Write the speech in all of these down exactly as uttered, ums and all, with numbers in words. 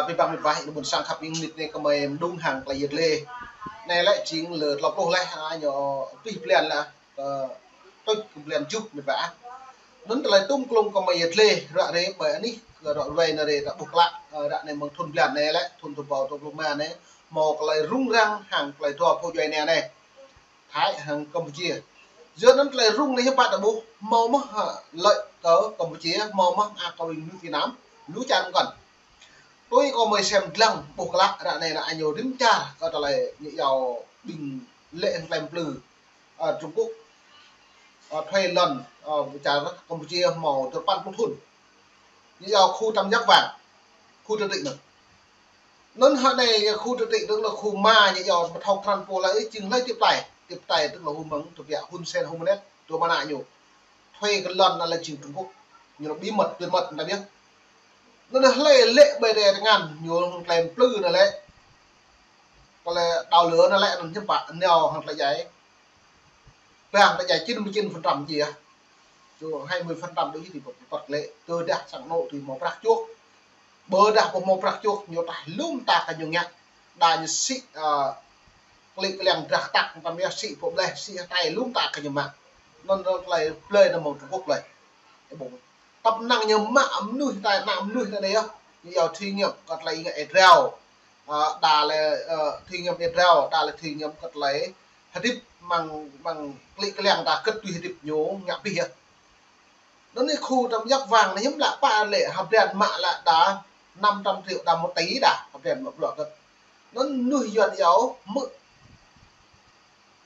Abih bang mĕt wa, ƀing ƀôn sang khăp ing nit anai kơmơi mơđung hăng tơlơi yet lĕ. Anai lĕ jing lơ tlâo pluh lĕ, a, ñu pih blan lĕ, ơ, tuč kơ blan juh mĕt wa. Anŭn tơlơi tum klung kơmơi yet lĕ, ră ruai ƀơi anih, ră ruai anai ră ƀuh klă, ơ, ră anai mơ̆ng thun blan anai lĕ, thun tơpă tlâo pluh rơma anai, hmâo tơlơi rŭng răng hăng tơlơi dua pô djuai anai anai. Thái hăng Campuchia. Yua anŭn tơlơi rŭng anai hiư̆m pă ta ƀuh, hmâo mơ̆, ha, lợi kơ Campuchia, hmâo mơ̆, a, kơ ƀing mơnuih Việt Nam, lu čar mơkăn. Tui kơmơi sem lăng ƀuh klă, ră anai anŭn ñu rĭm čar, kơ tơlơi ñu iâu ƀing lĕ hăng tơlơi plư, a, Trung Quốc, a, thuê lŏn, a, čar Campuchia hmâo dua rơpăn pluh thun. Ñu iâu khu Tam Giác Vàng, khu tự trị anŭn. Anŭn hă anai khu tự trị anŭn lĕ khu mă ñu iâu ƀu thâo krăn pô lơi, jing hlơi tiếp tay, tiếp tay tức là hu mơ̆ng tơbiă Hun Sen Hu Manet, tơbiă mơnă ñu. Thuê kơ lŏn anŭn lĕ jing Trung Quốc, ñu lĕ bí mật, tuyệt mật, ta biết. Anŭn hlơi lĕ ƀơi adai tơngan, ñu hăng tơlơi plư anŭn lĕ. Kơ lĕ đào lửa anŭn lĕ, anŭn hiư̆m pă, nao hăng tơlơi djai. Bang tơlơi djai chín mươi chín phần trăm či yơh. Čô hai mươi phần trăm đôč yơh tui pơt lĕ, tơdah sang anŏ tui hmâo prăk čuh. Ƀôdah ƀu hmâo prăk čuh, ñu tah lŏm ta kơ ñu ngă. Đa ñu sĭ, a, klĭ kliăng drah tăk, tam yơh sĭ pô bleh, sĭ hơtai lŏm ta kơ ñu mă. Anŭn anŭn tơlơi plơi anŭn mơ̆ng Trung Quốc plơi. Ơ ƀuh. Tăp năng ñu mă mơnuih ta, ană mơnuih ta anai yơh. Ñu iâu thí nghiệm, kơ tơlơi ngă êdrao. A, đa lĕ, ơ, thí nghiệm êdrao, đa lĕ thí nghiệm kơ tơlơi hơdip mơ̆ng, mơ̆ng klĭ kliăng ta kơ tui hơdip ñu ngă pih yơh. Anŭn anai khu Tam Giác Vàng anai hiư̆m lă pă lĕ hơblan mă lă đa năm trăm triệu đa một tỷ đa hơblan mă bruă kơ. Anŭn mơnuih Yuan iâu hmư̆.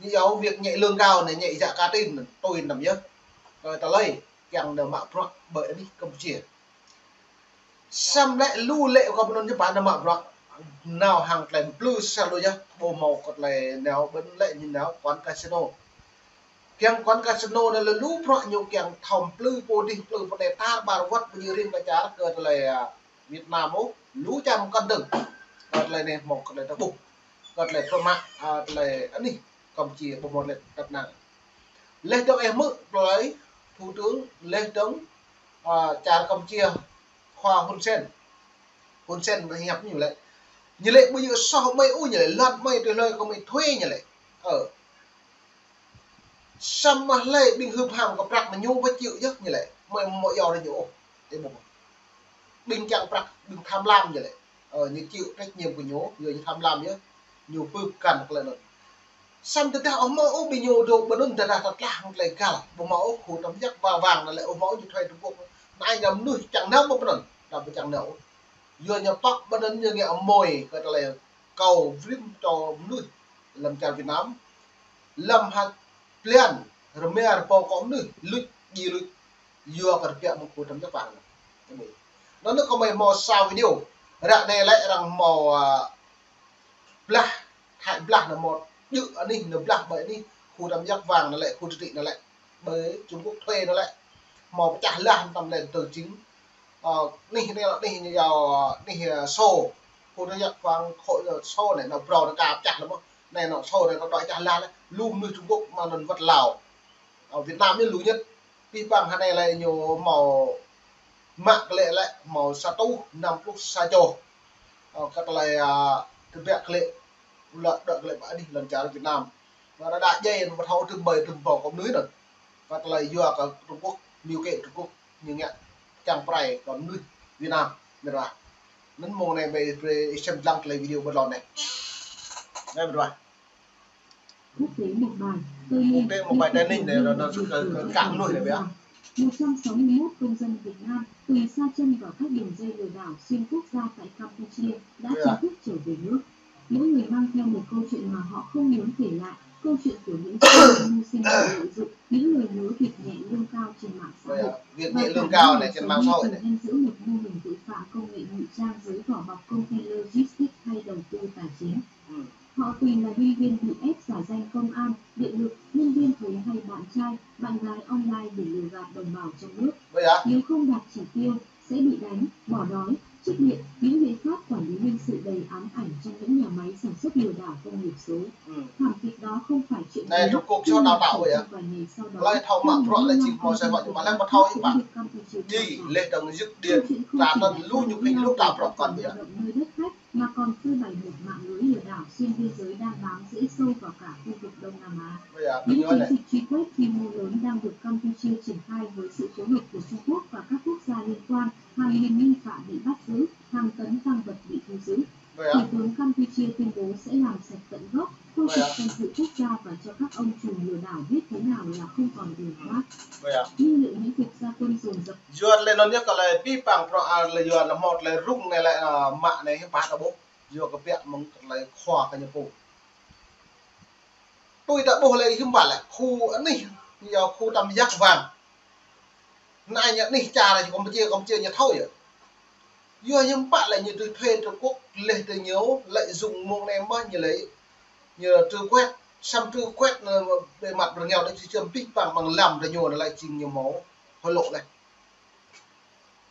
Ñu iâu việc nhẹ lương cao anai nhẹ giá cả tin, tui anŭn yơh. Kơ tơlơi kiăng nao mă bruă ƀơi anih Campuchia. Samơ̆ lĕ lu lĕ kơ ƀu anŭn hiư̆m pă nao mă bruă. Nao hăng tơlơi plư sa lu yơh, ƀu hmâo kơ tơlơi nao ƀơi anŭn lĕ ñu nao quán casino. Kiăng quán casino anai lĕ lu bruă ñu kiăng thâo plư pô dih, plư pô anai tar ƀar wơ̆t ƀu djơ̆ riêng kơ čar kơ tơlơi, a, Việt Nam ôh, lu čar mơkăn dơ̆ng. Kơ tơlơi anai hmâo kơ tơlơi ta ƀuh. Kơ tơlơi pơmă, a, tơlơi anih Campuchia ƀu hmâo lĕ tăp năng. Leh dơ̆ng ih hmư̆ tơlơi thủ tướng, leh dơ̆ng, a, čar Campuchia, khua Hun Sen. Hun Sen hiăp ñu lĕ. Ñu lĕ ƀu djơ̆ soh mơi ôh ñu lĕ, lŏn mơi tui hlơi kơ mơi thuê ñu lĕ. Ơ. Samơ̆ hlơi ƀing hưp ham kơ prăk mơ̆ ñu ƀu chịu yơh ñu lĕ. Mơi mơ̆ iâu ră ñu ôh. Ơ ƀuh. Ƀing čang prăk, ƀing tham lam ñu lĕ. Ơ, ñu chịu trách nhiệm kơ ñu, yua ñu tham lam yơh. Ñu pưp kăn kơ lĕ anŭn. Samơ̆ tơdah ôh hmâo ôh ƀing ñu dŏ ƀơi anŭn tơdah tơtlah hăng tơlơi găl. Ƀu hmâo ôh khu Tam Giác Vàng anŭn lĕ ôh hmâo ôh ñu thuê Trung Quốc. Anai gam mơnuih čang nao ƀơi anŭn. Đa ƀu čang nao ôh. Yua ñu pŏk ƀơi anŭn ñu ngă mơi kơ tơlơi kâo brĭm čô mơnuih lăm čar Việt Nam. Lăm hăt blan rơma rơbâo kơ mơnuih luč, djai luč. Yua kơ tơbiă mơ̆ng khu Tam Giác Vàng anŭn. Anŭn kơmơi hmâo sa video. Ră anai lĕ arăng hmâo, a, blah, Thái blah anŭn hmâo djơ̆ anih, anŭn blah ƀơi anih, khu Tam Giác Vàng anŭn lĕ, khu tự trị anŭn lĕ. Ƀơi Trung Quốc thuê anŭn lĕ. Hmâo pơčah lah tơm lĕ tơl jing. Ơ, anih, anih, anih ñu iâu, anih, ơ, sô. Khu Tam Giác Vàng khối, ơ, sô anai, anŏ brâo anŭn ka pơčah lăm mơ̆. Anai anŏ sô anai anŏ dŏ čah lah lĕ. Lu mơnuih Trung Quốc mơ̆ng anŭn wơ̆t Lào. Ơ, Việt Nam ñu lu nhất. Abih bang hă anai lĕ ñu hmâo mă kơ lĕ lĕ hmâo sa rơtuh năm pluh sa čô. Ơ, kơ tơlơi, a, tơbiă kơ lĕ, lŏn dŏ kơ lĕ ƀơi anih lŏn čar Việt Nam. Anŭn đa đa djai anŭn ƀu thâo tơm ƀơi tơm ƀâo kơ mơnuih anŭn. Kơ tơlơi yua kơ Trung Quốc, mơnuih kơ Trung Quốc, ñu ngă čang prai kơ mơnuih Việt Nam, mĕt wa. Anŭn mơ̆ng anai ƀơi, ƀơi sem lăng tơlơi video ƀơi lŏn anai. Anai mĕt wa. Quốc tế một bài, Tây Ninh, Quốc tế một bài, Tây Ninh này là nó rất là, là cả mười này bé. Một trăm sáu mươi mốt công dân Việt Nam từ xa chân vào các đường dây lừa đảo xuyên quốc gia tại Campuchia đã chính thức trở về nước. Mỗi người mang theo một câu chuyện mà họ không muốn kể lại, câu chuyện của những kẻ mưu sinh lợi dụng, những người hứa việc nhẹ lương cao trên mạng xã hội. Việc nhẹ lương cao này trên mạng xã hội này. Và cả những người cần nhân giữa một mô hình tội phạm công nghệ ngụy trang dưới vỏ bọc công ty logistics hay đầu tư tài chính. Họ từng là nhân viên bị ép giả danh công an, điện lực, nhân viên thuế hay bạn trai, bạn gái online để lừa gạt đồng bào trong nước. Nếu không đạt chỉ tiêu, sẽ bị đánh, bỏ đói, trích điện, những biện pháp quản lý nhân sự đầy ám ảnh trong những nhà máy sản xuất lừa đảo công nghiệp số. Thảm kịch đó không phải chuyện mới, khi mà chỉ trong vài ngày sau đó, hơn bốn mươi năm công dân Việt Nam cũng bị Campuchia buộc phải rời khỏi Việt Nam, lao động nơi đất khách. mà còn phơi bày một mạng lưới lừa đảo xuyên biên giới đang bám rễ sâu vào cả khu vực Đông Nam Á. Bây giờ, những chiến dịch truy quét quy mô lớn đang được Campuchia triển khai với sự phối hợp của Trung Quốc và các quốc gia liên quan, hàng nghìn nghi phạm bị bắt giữ, hàng tấn tăng vật bị thu giữ. Thủ tướng Campuchia tuyên bố sẽ làm sạch tận gốc, khôi phục danh dự quốc gia và cho các ông trùm lừa đảo biết thế nào là không còn đường thoát. Như liệu những cuộc ra quân dồn dập Yuan lĕ anŭn yơh kơ lĕ pih pang prŏng a lĕ Yuan lĕ mơ̆ lĕ rŭng anai lĕ, a, mă anai hiư̆m pă ta ƀuh. Yua kơ biă mơ̆ng kơ lĕ khua kơ ñu pô. Tui ta ƀuh lĕ hiư̆m pă lĕ khu anih, yua khu Tam Giác Vàng. Anai ñu anih čar ñu Campuchia, Campuchia ñu thâo yơh. Yua hiư̆m pă lĕ ñu tui thuê Trung Quốc, leh tui ñu lợi dụng mông anai mơ̆ ñu lĕ, ñu truy quét, samơ̆ truy quét anai bề mặt bơrngeo đôč či čăm pih pang ƀăng lăm tơ ñu anai lĕ jing ñu hmâo hối lộ leh.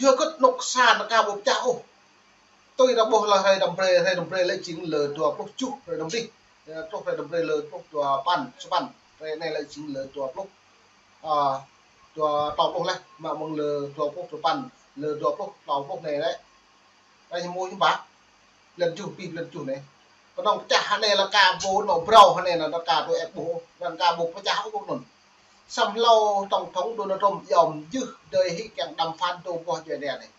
Yua kơ anŏ sa anai ka ƀu pơčah ôh. Tui ta ƀuh lĕ hrơi đăm brơi, hrơi đăm brơi lĕ jing lơ dua pluh tơjuh hrơi đăm rih. Yua truh hrơi đăm brơi lơ pluh dua păn, sapăn. Hrơi anai lĕ jing lơ dua pluh, a, dua, tlâo pluh leh, mă mơ̆ng lơ dua pluh dua păn, lơ dua pluh, tlâo pluh anai lĕ. Anai ñu mơ̆ hiư̆m pă. Blan tơjuh, pih blan tơjuh anai. Kơnơ̆ng pơčah anai lĕ ka ƀu anŏ brâo anai anai ka tui ĕp ƀuh. Anŭn ka ƀu pơčah ôh kơ anŭn. Samơ̆ hlâo Tổng thống Donald Trump yom jưh dơi hĭ kiăng đàm phán tơ ƀuh djuai ania anai.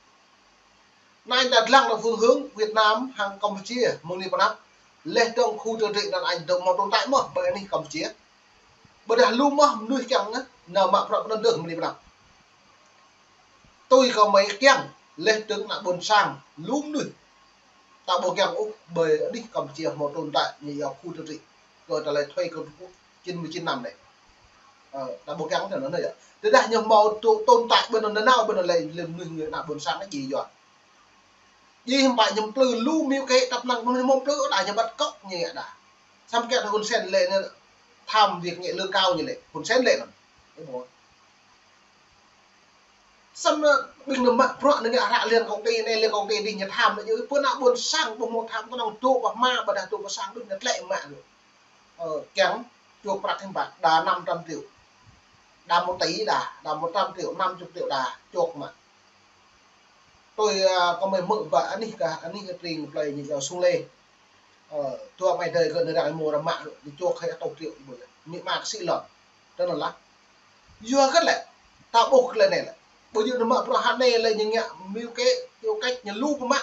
Anai ta lăng lĕ phương hướng Việt Nam hăng Campuchia mơ̆ng anai pơ anăp. Leh dơ̆ng khu tự trị anŭn anai dơ̆ng hmâo tồn tại mơ̆ ƀơi anih Campuchia. Ƀôdah lu mơ̆ mơnuih kiăng anai, nao mă prăk anŭn dơ̆ng mơ̆ng anai pơ anăp. Tui kơ mơi kiăng, leh dơ̆ng ană ƀôn sang, lu mơnuih. Ta ƀu kiăng ôh ƀơi anih Campuchia hmâo tồn tại ñu yua khu tự trị. Kơ ta lĕ thuê kơ Trung Quốc chín mươi chín năm anai. Ơ, ta ƀu kiăng tơ anŭn yơh. Tơdah ñu hmâo tơ-, tồn tại ƀơi anŭn nanao ƀơi anŭn lĕ, lĕ mơnuih ñu ană ƀôn sang anai jing yua. Jing hiư̆m pă ñu plư lu mơnuih kơ tăp năng mơnuih hmâo plư đa ñu bắt cóc ñu ngă đa. Samơ̆ kiăng Hun Sen lĕ anai tham việc nhẹ lương cao ñu lĕ. Hun Sen lĕ anŭn. Samơ̆ ƀing anai mă prăk anai ngă hră liên công ty anai, liên công ty dih ñu tham anai yơh. Pơ ană ƀôn sang ƀu hmâo tham kơnơ̆ng dŏ pơ hma ƀôdah dŏ pơ sang đôč ñu tlĕ mă. Ơ, kiăng čuh prăk hiư̆m pă, đa năm trăm triệu. Đa một tỷ đa, đa một trăm triệu, năm chục triệu đa, čuh mă. Tui, a, kơ mơi hmư̆ ƀă anih kah, anih kơ tring plơi ñu yua Sung Lê. Ơ, dua amai adơi kơ anai arăng mơ̆ arăng mă, ñu čuh hai rơtuh triệu ƀu yơh. Mĭ ama kơ sĭ lŏn. Tơ anŭn lah. Yua kơ lĕ, ta ƀuh kơ lĕ anai lĕ. Ƀu djơ̆ anŭn mă prăk hă anai lĕ ñu ngă mưu kế, ñu cách ñu lu pơmă.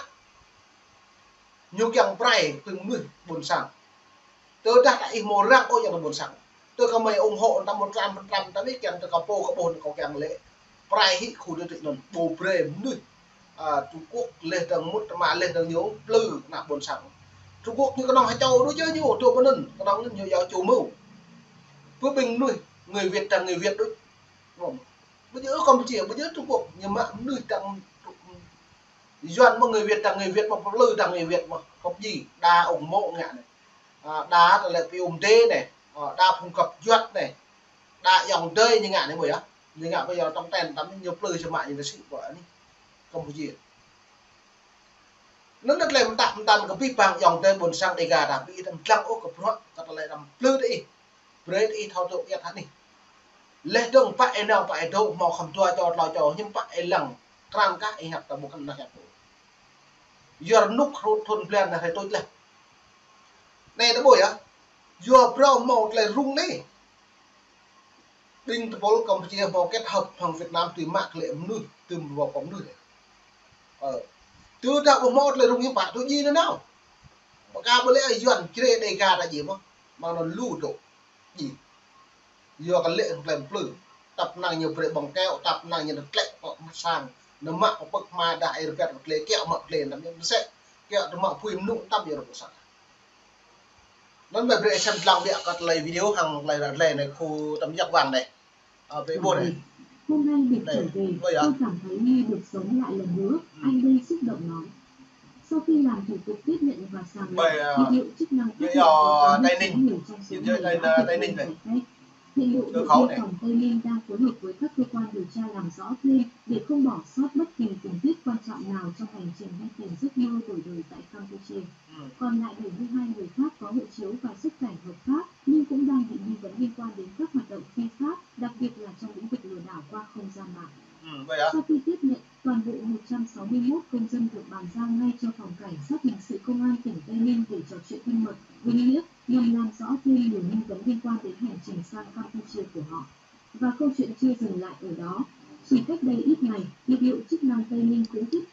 Ñu kiăng prai tơm mơnuih ƀôn sang. Tơdah ta ih hmâo răng ôh yang ƀôn sang. Tơ kơ mơi ủng hộ ta một trăm phần trăm ta ih kiăng tơ kơ pô kơ ƀôn kơ kiăng lĕ. Prai hĭ khu tự trị anŭn ƀu brơi mơnuih. A, Trung Quốc leh dơ̆ng mŭt tơma leh dơ̆ng ñu plư ană ƀôn sang. Trung Quốc ñu kơnơ̆ng hơčâo đôč yơh ñu, dŏ pơ anŭn, kơnơ̆ng anŭn ñu yua čô mơ̆. Pơ ƀing mơnuih, người Việt dang người Việt đôč. Ƀu djơ̆ Campuchia, ƀu djơ̆ Trung Quốc, ñu mă mơnuih dang Yuan mơ̆ người Việt dang người Việt mơ̆, plư dang người Việt mơ̆, kŏp ji, đa ông mô ngă anai. A, đa tơlơi pi um đê anai, a, đa phung găp juăt anai, đa ayŏng adơi ñu ngă anai ƀu yơh. Ñu ngă ƀu yơh tŏng ten tăm ñu plư čơmă ñu tơ sĭ ƀơi anih Campuchia. Anŭn tơlơi mơtă mơtăn kơ pih pang ayŏng adơi ƀôn sang Dêga ta ƀu ih tăm lăng ôh kơ prăk, kơ tơlơi tăm plư tơ ih. Brơi tơ ih thâo tŭ kiăng hă anai. Leh dơ̆ng pă ih nao pă ih dŏ hmâo khŏm dua čô tlâo čô hiư̆m pă ih lăng krăn kah ih hiăp ta ƀu kơnang hiăp ôh. Yua rơnŭk hrŭt thŭn blan anai hrơi tuč leh. Anai ta ƀuh yơh. Yua brâo hmâo tơlơi rŭng anai. Ƀing tơpul Campuchia hmâo kết hợp hăng Việt Nam tui mă kơ lĕ mơnuih, tơm ƀu pơm mơnuih. Ơ. Tơdah ƀu hmâo tơlơi rŭng hiư̆m pă tŭ ji nanao. Mơka ƀu lĕ Yuan čre Dêga ta ji mơ̆. Mơ̆ng anŭn lu dŏ. Ji. Yua kơ lĕ hăng plei plư. Tăp năng ñu brơi ƀơ̆ng keo, tăp năng ñu tlĕ pơ mă sang. Ñu mă pơ pơ̆k hma dah air pet pơtlê keo mă pơtlê tăm ñu mơsĕ. Keo tơ mă phui mơnŭ tăm ñu rơ̆k sang. Anŭn mơi brơi sem lăng biă kơ tơlơi video hăng tơlơi ră lĕ anai khu Tam Giác Vàng anai. Ơ, ƀu ƀuh anai. Hôm nay được trở về, tôi cảm thấy như được sống lại lần nữa, anh Đê xúc động nói. Sau khi làm thủ tục tiếp nhận và sàng lọc, lực lượng chức năng phát hiện có tám mươi chín người trong số này đã vượt biên trái phép. Hiện bộ đội biên phòng Tây Ninh đang phối hợp với các cơ quan điều tra làm rõ thêm để không bỏ sót bất kỳ tình tiết quan trọng nào trong hành trình đi tìm giấc mơ đổi đời tại Campuchia. Còn lại bảy mươi hai người khác có hộ chiếu và xuất cảnh hợp pháp nhưng cũng đang bị nghi vấn liên quan đến các hoạt động phi pháp, đặc biệt là trong lĩnh vực lừa đảo qua không gian mạng. Sau khi tiếp nhận, toàn bộ một trăm sáu mươi mốt công dân được bàn giao ngay cho Phòng Cảnh sát Hình sự Công an Bình Nghĩa nhằm làm rõ thêm nhiều nghi vấn liên quan đến hành trình sang Campuchia của họ. Và câu chuyện chưa dừng lại ở đó. Chỉ cách đây ít ngày, lực lượng chức năng Tây Ninh cũng tiếp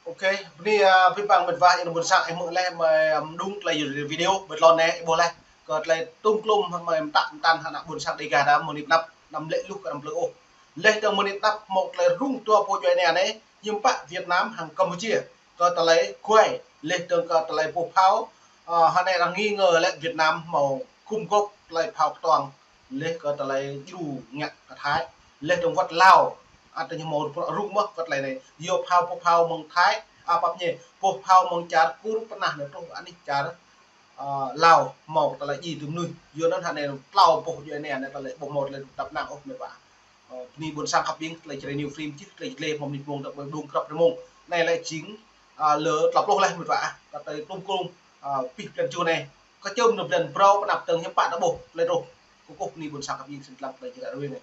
Ok, bơni, a, pơpă mĕt wa, ih ƀôn sang ih hmư̆ laih, mơi, ưm, đung tơlơi video, ƀơi tơlơi anai, ih ƀuh laih. Kơ tơlơi tôm klôm, mơi mơtă mơtăn hăng ană ƀôn sang Dega ta, mơ̆ng anăp, anăm lĕ luh kơ anăm plư ôh. Laih dơ̆ng mơ̆ng anăp, hmâo tơlơi rŭng dua pô djuai ania anai, hiư̆m pă Việt Nam hăng Campuchia. Kơ tơlơi kuai, laih dơ̆ng kơ tơlơi boh phao, a, hơnai arăng nghi ngờ lĕ Việt Nam hmâo cung cấp tơlơi phao kơtuang. Laih kơ tơlơi djru ngă kơ Thái. Laih dơ̆ng wơ̆t Lào. Ăt tơña hmâo rŭng mơ̆ wơ̆t tơlơi anai. Yua phao, boh phao mơ̆ng Thái. A, pap ñe. Boh phao mơ̆ng čar Kur pơnah anai truh anih čar, a, Lào. Hmâo tơlơi djai tui mơnuih. Yua anŭn hơnai tlâo boh djuai ania anai tơlơi ƀu hmâo tơlơi tơnap năng ôh mĕt wa. A, bơni ƀôn sang khăp ƀing, tơlơi Jrai News Free čih, tơlơi dleh hmâo mơnit mông, tơlơi đung krăp rơmông. Anai lĕ jing, a, lơ tlâo pluh laih mĕt wa. Kơ tơlơi tôm klôm, a, pih blan jun anai. Kơ čơm nao blan prao pơnăp dơ̆ng hiư̆m pă ta ƀuh, tơlơi truh. Kơkuh bơni ƀôn sang khăp ƀing sĭt lăng tơlơi Jrai News anai.